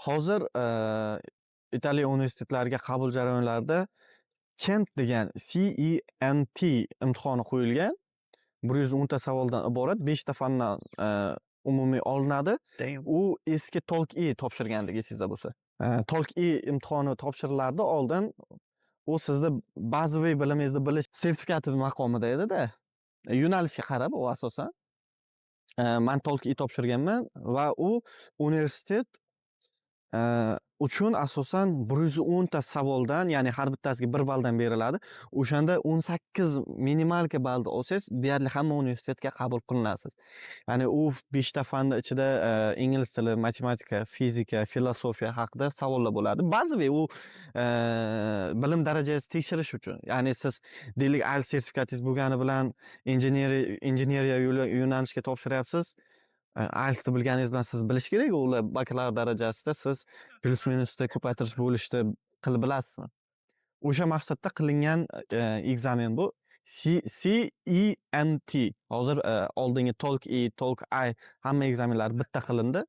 Hozir Italiya universitetlariga qabul jarayonlarida CENT degan, CENT imtihoni qo'yilgan. 110 ta savoldan iborat, beshta fandan umumiy olinadi. Damn. U eski TOLC-E topshirgandik, esingizda bo'lsa. TOLC-E imtihoni topshirilardi oldin. U sizni bazaviy bilimingizni bilish sertifikati maqomida edi-da. Yo'nalishga qarab u asosan. Man TOLC-E topshirganman va u universitet uchun asosan 110 ta savoldan, ya'ni har bittasiga 1 balldan beriladi. O'shanda 18 минималка ballni olsangiz, deyarli hamma universitetga qabul qilinasiz. Ya'ni u beshta fanni ichida ingliz tili, matematika, fizika, filosofiya haqida savollar bo'ladi. Bazaviy u bilim darajangizni tekshirish uchun. Ya'ni siz, deylik, IELTS sertifikatingiz bo'lgani bilan injeneriya yo'nalishiga topshiryapsiz. IELTSni bilganingiz bilan siz bilish kerak, ular bakalavr darajasida siz plyus minusda ko'paytirish, bo'lishni qilib bilasizmi? O'sha maqsadda qilingan экзамен bu. CENT. Hozir oldingi TOLC-E, TOLC-I hamma экзамен lar bitta qilindi.